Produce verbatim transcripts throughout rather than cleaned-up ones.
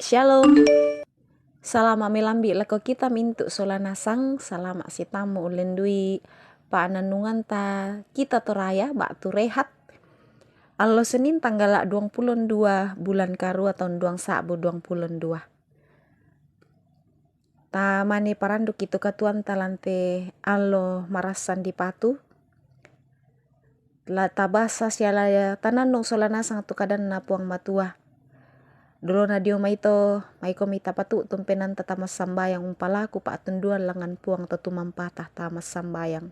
Shalom. Salama' melambi' lako kita mintu' sola nasang, salama' sitammu ullendui pa'nannunganta kita Toraya ba'tu rehat. Allo Senin tanggala' duangpulo dua bulan karua taun duang sa'bu duangpulo dua. Tamane parandukki tu katuoanta lan te allo marassan dipatu. La tabasa sia la tanannung sola nasang tu kadanNa Puang Matua. Dolona dio maito, maikomi tapatu'tun penaanta tamassambayang umpalaku pa'tunduan langngan Puang to tumampata tamassambayang.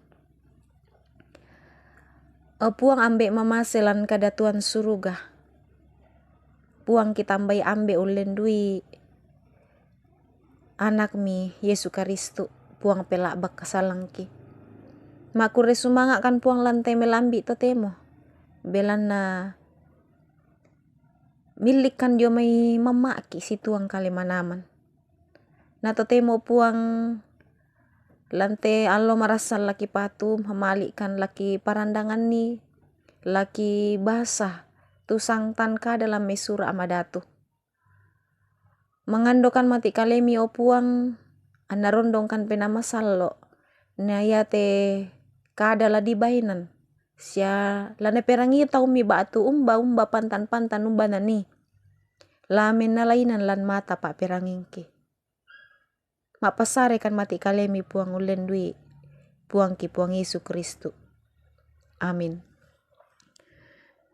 O Puang Ambe' mamase lan kadatuan suruga. Puang kitambai Ambe' ullendui AnakMi Yesu Karistu, Puang pela'bak kasalangki. Makurre sumanga'kan Puang lan te melambi' totemo, belanna millikkan dio mai mamma'ki situang kale manaman. Na totemo Puang lan te allo marassan laki patu, mamali'kan laki parandanganni, laki basa, tu sangtan kada lan mai sura' madatu. Mangandokan mati kalemi, o Puang, anna rondongkan Penaa Masallo', na iate kada la dibainan, sia la naperangi taummi ba'tu umba-umba pantan-pantan umba nanii, la mennalainan lan mata pa'perangingki. Ma'passarekan mati kalemi Puang ullendui Puangki Puang Yesu Karistu. Amin.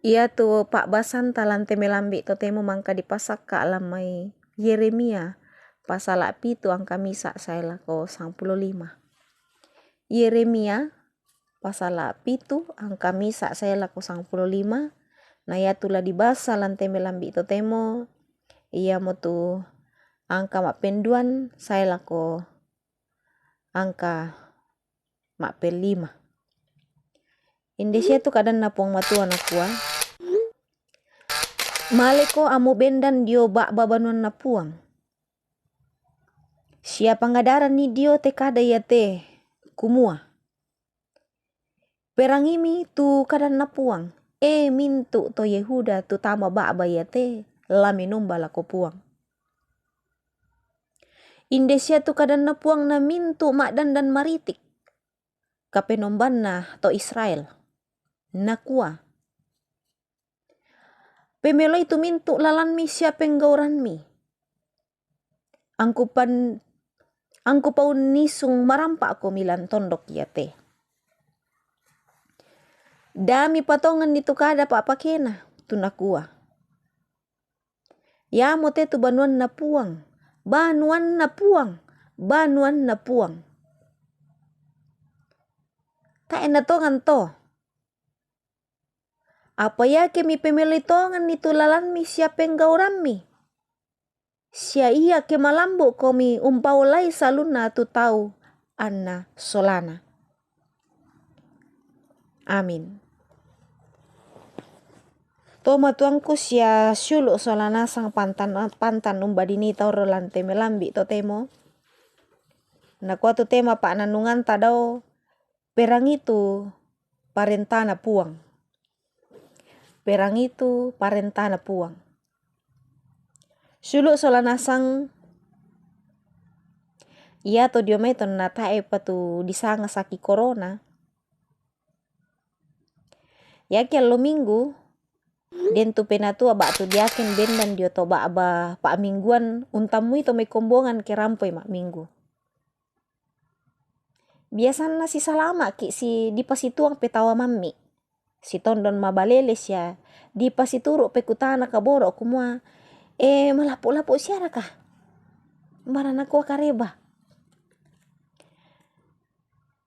Iatu pa'basanta lan te melambi' totemo mangka dipasakka' lan mai Yeremia pasala' pitu angka misa' sae lako sangpulo lima. Yeremia pasala' pitu angka misa' sae lako sangpulo lima, na iatu la dibasa lan te melambi' totemo, iamotu angka ma'penduan sae lako angka ma'pellima. Inde sia tu kadanNa Puang Matua nakua, Maleko ammu bendan dio ba'ba banuanNa Puang, sia pangadaranni dio te kada iate, kumua, Perangimi tu kadanNa Puang, e mintu' to Yehuda tu tama ba'ba iate, la menomba lako Puang. Inde sia tu kadanNa Puang na mintu' ma'dandan maritik, kapenombanna to Israel, nakua, Pemeloi tu mintu' lalanmi sia penggauranmi. Angkupan-, angkupaunnisung marampa'komi lan tondok iate. Da mipatonganni tu kada pa'pakena, tu nakua, Iamote tu banuanNa Puang, banuanNa Puang, banuanNa Puang. Tae' natongan to. Apa iake mipemeloi tonganni tu lalanmi sia penggaurammi, sia iake malambu'komi umpaolai salunna tu tau anna solana. Amin. Tomatuangku sia siulu' sola nasang pantan, pantan umbadini taurro lan te melambi' totemo. Nakua tu tema pa'nannunganta dao, Perangitu parentana Puang. Perangitu parentana Puang. Siulu' sola nasang iato dio mai tonna tae'pa tu disanga saki korona. Iake allo Minggu, den tu penatua ba'tu diaken bendan dio to ba'ba pa'mingguan untammui to mai kombongan ke rampoi ma'minggu. Biasanna sisalama'ki' si dipasituang petawa mammi'. Sitondon mabalele sia dipasituru' pekutana kaboro' kumua, E, malapu'-lapu' siaraka? Mara nakua kareba.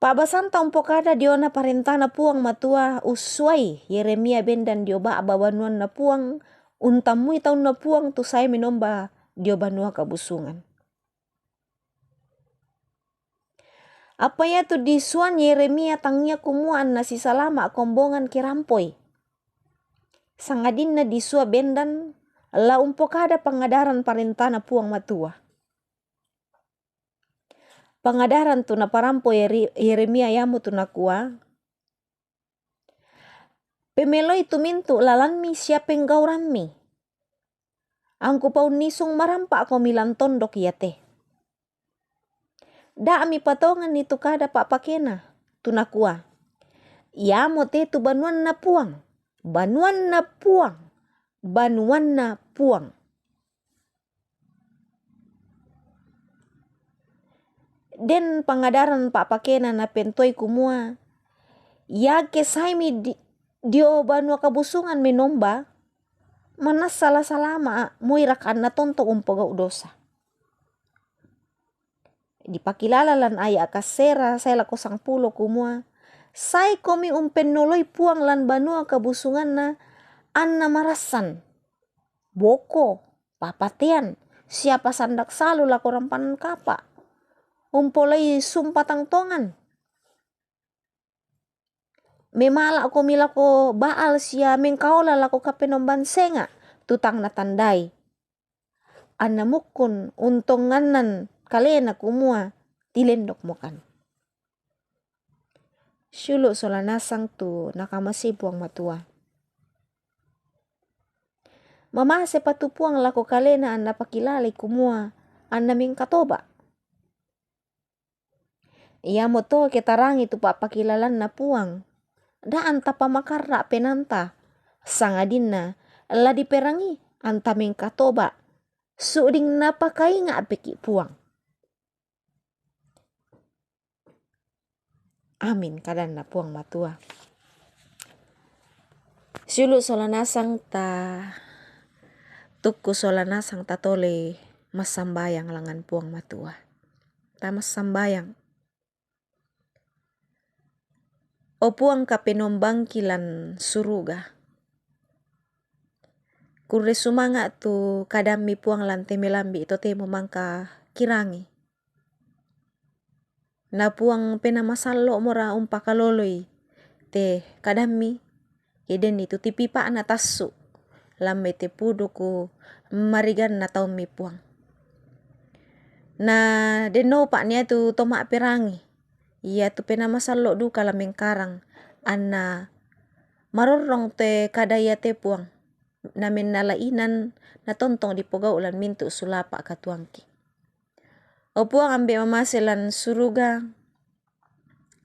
Pa'basanta umpokada diona parentana Puang Matua ussuai Yeremia bendan dio ba'ba banuanna Puang, untammui taunna Puang tu sae menomba dio banua kabusungan. Apa iatu disuan Yeremia tangia kumua anna sisalama' kombongan ke rampoi. Sangadinna disua bendan la umpokada pangadaran parentana Puang Matua. Pangadaran tu naparampo Yere-, Yeremia iamotu nakua, Pemeloi tu mintu' lalanmi sia penggaurammi. Angku paunnisung marampa' komi lan tondok iate. Da' mipatonganni tu kada pa'pakena, tu nakua, Iamote tu banuanna Puang, banuanna Puang, banuanna Puang. Den pangadaran pa'pakena napentoi kumua, iake saemi di, dio banua kabusungan menomba, manassa la salama' moi rakanna tontong umpogau' dosa. Dipakilala lan aya' kassera sae lako sangpulo kumua, saekomi umpennoloi Puang lan banua kabusunganna, anna marassan, boko, papatean, sia pasandak salu lako rampanan kapa', umpolei sumpa tang tongan. Memala'komi lako Baal sia mengkaola lako kapenomban senga' tu tang natandai. Anna mukkun untongannan kalena kumua, tilendokmokan. Siulu' sola nasang tu nakamasei Puang Matua. Mamasepa tu Puang lako kalena anna pakilalai kumua, anna mengkatoba'. Iamoto ketarangi tu pa'pakilalanna Puang, da' anta pamakarra' penaanta, sangadinna la diperangi anta mengkatoba', su'ding napakainga'peki' Puang. Amin, kadanna Puang Matua. Siulu' sola nasang ta tukku sola nasang tatolei massambayang langngan Puang Matua. Ta massambayang. O Puang kapenombangki lan suruga, kurre sumanga' tu kadammi Puang lan te melambi' totemo mangka kirangi. Na Puang penamasallo'mora umpakaloloi te kadammi, ke denni tu tipipa'na tassu' lan mai te puduku mariganna taummi Puang. Na dennopa' nia tu to ma'perangi, iatu penamasallo' duka la mengkarang, anna marorrong te kada iate Puang, na mennala inan natontong dipogau' lan mintu' sulapa' katuangki. O Puang ambe' mamase lan suruga,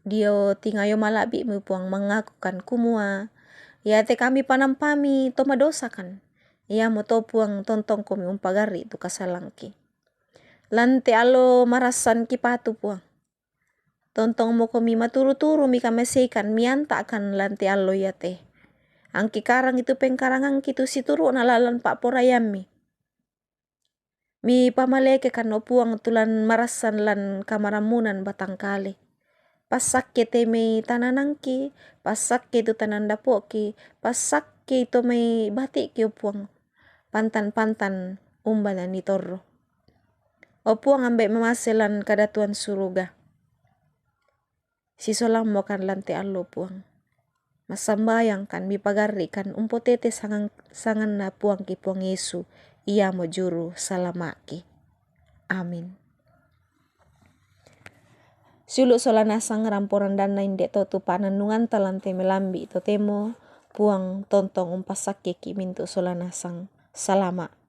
dio tingayo mala'bi'mu Puang mangakukan kumua, iate kami panampami to madosakan, iamoto Puang tontongkomi umpagarri' tu kasalangki. Lan te allo marassan kipatu Puang. Tontongmokomi maturu-turu mikamaseikan mianta'kan lan te allo iate. Angkikarang itu pengkarangangki tu situru'na lalan pa'poraiammi. Mipamalekekan o Puang tu lan marassan lan kamarammunan batang kale. Passakke te mai tananangki, passakke tu tanan dapo'ki, passakke to mai bati'ki o Puang. Pantan-pantan umba nanitorro. O Puang ambe' mamase lan kadatuan suruga. Sisolammokan lan te allo Puang. Massambayangkan mipagarri'kan umpotete sangan, sanganna Puangki Puang Yesu, iamo juru salama'ki. Amin. Siulu' sola nasang ramporandanna inde to tu panannunganta lan te melambi' totemo, Puang tontong umpassakkeki mintu' sola nasang. Salama'.